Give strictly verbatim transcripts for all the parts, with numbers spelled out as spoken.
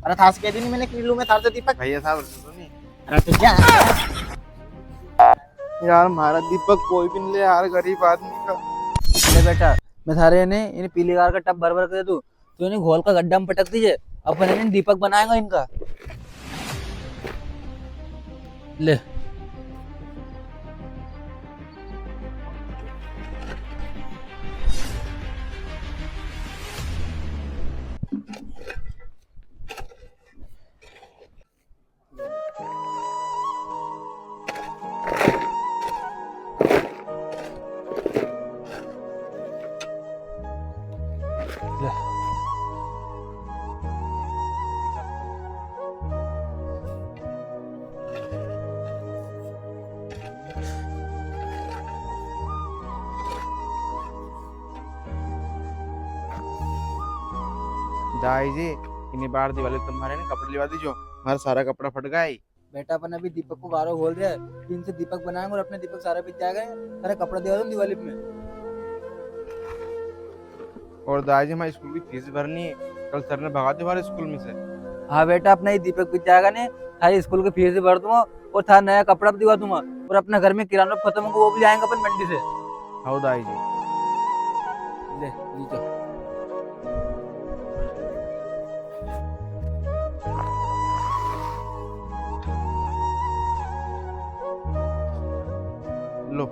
अरे थार से कह दी नी मैंने कि नी लूँ मैं थार से दीपक। भैया साहब, सुनो नी। अरे तो जा। यार, म्हारा दीपक कोई भी नी ले यार, गरीब आदमी का। ले बेटा, मैं थारे ने इन पीली कार का टब भर भर के दे दूँ, तो इन्हें घोल का गड्ढा में पटक दीजे, अपन इन्हें दीपक बनाएगा इनका। ले। दाई जी, इन्हीं बार दिवाली तुम्हारे ने कपड़ा लिवा दीजो, हमारा सारा कपड़ा फट गया है। बेटा, अपन अभी दीपक को गारो घोल रहे हैं, इनसे दीपक बनाएंगे और अपने दीपक सारा बिक जाएगा। सारा कपड़ा दिवा दो दिवाली में। और दाई जी, हमारे स्कूल की फीस भरनी है, कल सर ने भगा दिया हमारे स्कूल में से। हाँ बेटा, अपना ये दीपक बिक जाएगा ने, थारे स्कूल की फीस भी भर दूंगा और थारा नया कपड़ा भी दिवा दूंगा, और अपना घर में किराना खत्म होगा, वो भी लाएंगे अपन मंडी से। हाँ दाई जी। ले, नीचे। लो।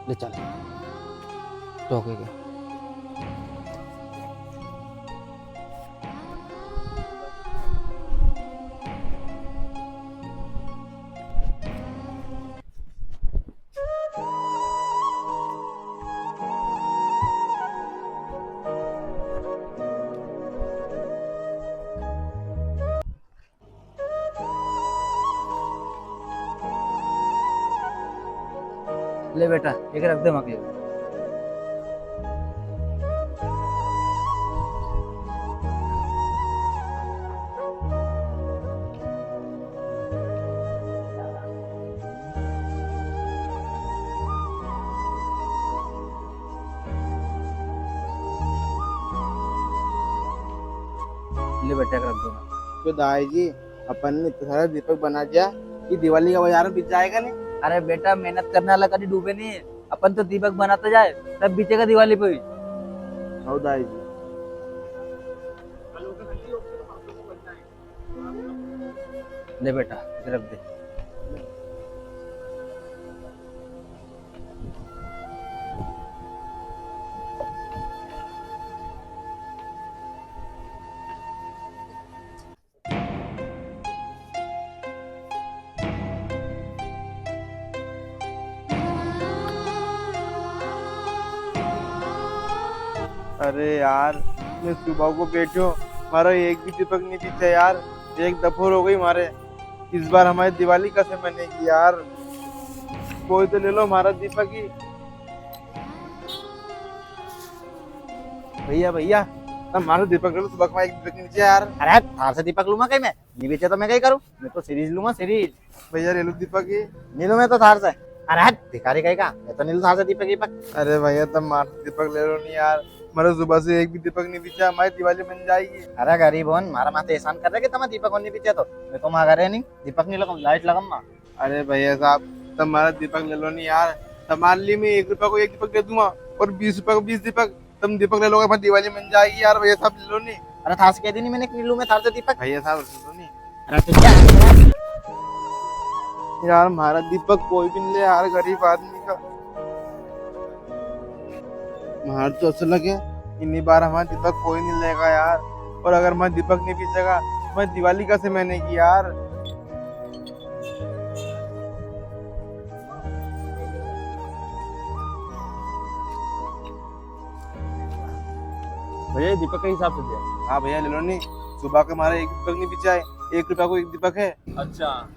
ले चल, टोके के। ले बेटा, एक रख दे मके। ले बेटा, एक रख दो। तो दाई जी, अपन ने इतना सारा दीपक बना दिया, ये दिवाली का बाजार में बिक जाएगा नी? अरे बेटा, मेहनत करने वाला कभी डूबे नी, अपन तो दीपक बनाते जाए, तब बिकेगा दिवाली पे भी। हाँ दाई जी। ले बेटा, इधर रख दे। अरे यार, मैं सुबह को बैठो, मारा एक भी दीपक नी बिका यार, एक दफोर हो गई मारे। इस बार हमारी दिवाली कैसे मनेगी यार? कोई तो ले लो मारा दीपक ही। भैया, भैया, तम मारो दीपक ले लो, सुबह का एक दीपक नी बिका यार। अरे, थार से दीपक लूंगा कई मैं? नी बिके तो मैं कई करूँ? मैं तो सीरीज लूंगा, सीरीज। भैया, ले लो दीपक ये। नी लूँ मैं तो थार से। अरे हट, भिखारी कहीं का, मैं तो नी लूँ थारसे दीपक वीपक। अरे भैया, तम मारसे दीपक ले लो नी यार, मारे सुबह से एक भी दीपक नी बिचा, मारी दिवाली बन जाएगी। अरे गरीब होन, मारा माथे एहसान कर रहे कि तमारा दीपक होन नी बिचा, तो मैं तो मारा घरे नी दीपक नी लगाऊँ, लाइट लगाऊँ माँ। अरे भैया साहब, तम मारा दीपक ले लो नी यार, तमारे लिए मैं एक रुपया को एक दीपक दे दूंगा और बीस रुपया को बीस दीपक, तम दीपक ले लोगे, अपनी दिवाली बन जाएगी यार, भैया साहब ले लो नी। अरे थारसे कह दी नी मैंने कि नी लूँ मैं थारसे दीपक। भैया साहब ले लो नी। अरे ठीक है। यार, मारा दीपक कोई भी नी ले यार, गरीब आदमी का। मार तो असो लगे, इन्हीं बार हमारा दीपक कोई नी लेगा यार। और अगर मारा दीपक नी बिचेगा, मारी दिवाली कैसे मनेगी यार? भैया, ये दीपक के हिसाब से दिया। हाँ भैया, ले लो नी। सुबह के मारे एक दीपक नी बिचा है, एक रुपया को एक दीपक है। अच्छा।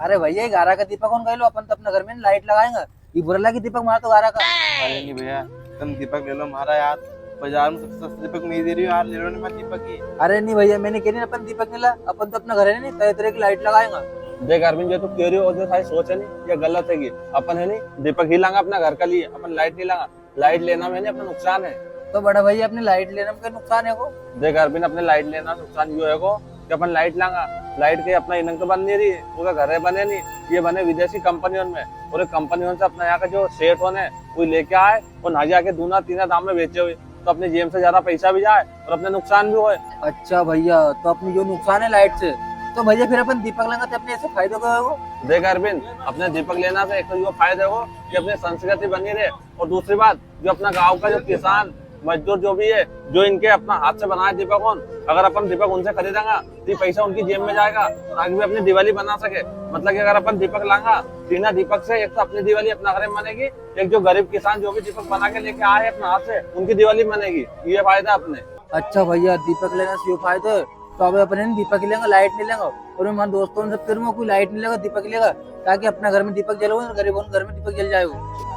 अरे भैया, ये गारा का दीपक होन कई लो, अपन तो अपना घर में लाइट लगाएंगा। ये बुरा लगी दीपक मारा तो गारा का। अरे नी भैया, तम दीपक ले लो मारा यार, बाजार में सबसे सस्ता दीपक मैं ही दे रही हूँ यार, ले लो नी मारा दीपक ही। अरे नी भैया, मैंने कह रही अपन दीपक नी ला, अपन तो अपना घर है नी, तरह तरह की लाइट लगाएंगा। देख अरविंद, जो तू कह रही हो और जो थारी सोच है नी, ये गलत है कि अपन है नी दीपक ही लांगा अपना घर का लिए, अपन लाइट नी लांगा। लाइट लेना में नी अपना नुकसान है। तो बड़ा भाई, अपने लाइट लेना में कोई नुकसान है को? देख अरविंद, अपने लाइट लेना में नुकसान यो है को कि अपन लाइट लांगा, लाइट के अपना इनंग तो बन नी रही, उनका घर है बने नी, ये बने विदेशी कंपनियों में, और ये कंपनियों से अपना यहाँ का जो सेठ होने वो लेके आए और ना जाके दूना तीना दाम में बेचे हुए, तो अपने जेब से ज्यादा पैसा भी जाए और अपने नुकसान भी होए। अच्छा भैया, तो अपने जो नुकसान है लाइट से, तो भैया फिर अपन दीपक लेंगे तो अपने ऐसे फायदे को होगा? देख अरविंद, अपने दीपक लेना से एक तो यो फायदा हो कि अपनी संस्कृति बनी रहे, और दूसरी बात, जो अपना गांव का जो किसान मजदूर जो भी है, जो इनके अपना हाथ से बनाए दीपक होन, अगर अपन दीपक उनसे खरीदेंगा, तो ये पैसा उनकी जेब में जाएगा, ताकि वे अपनी दिवाली बना सके। मतलब कि अगर अपन दीपक लांगा, तीना दीपक से एक तो अपनी दिवाली अपना घर में बनेगी, एक जो गरीब किसान जो भी दीपक बना के लेके आए अपने हाथ से, उनकी दिवाली बनेगी। ये फायदा अपने। अच्छा भैया, दीपक लेने से यो फायदा है, तो अब अपन है ना दीपक ही लेंगा, लाइट नी लेंगा। और मैं हमारे दोस्तों से फिर मैं कोई लाइट नी लेगा, दीपक ही लेगा, ताकि अपना घर में दीपक जले और गरीबों के घर में दीपक जल जाए।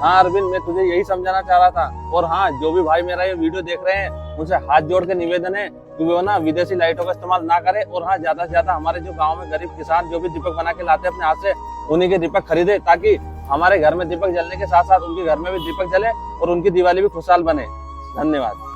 हाँ अरविंद, मैं तुझे यही समझाना चाह रहा था। और हाँ, जो भी भाई मेरा ये वीडियो देख रहे हैं, उनसे हाथ जोड़ के निवेदन है कि वो ना विदेशी लाइटों का इस्तेमाल ना करें। और हाँ, ज्यादा से ज्यादा हमारे जो गांव में गरीब किसान जो भी दीपक बना के लाते हैं अपने हाथ से, उन्हीं के दीपक खरीदे, ताकि हमारे घर में दीपक जलने के साथ साथ उनके घर में भी दीपक जले और उनकी दिवाली भी खुशहाल बने। धन्यवाद।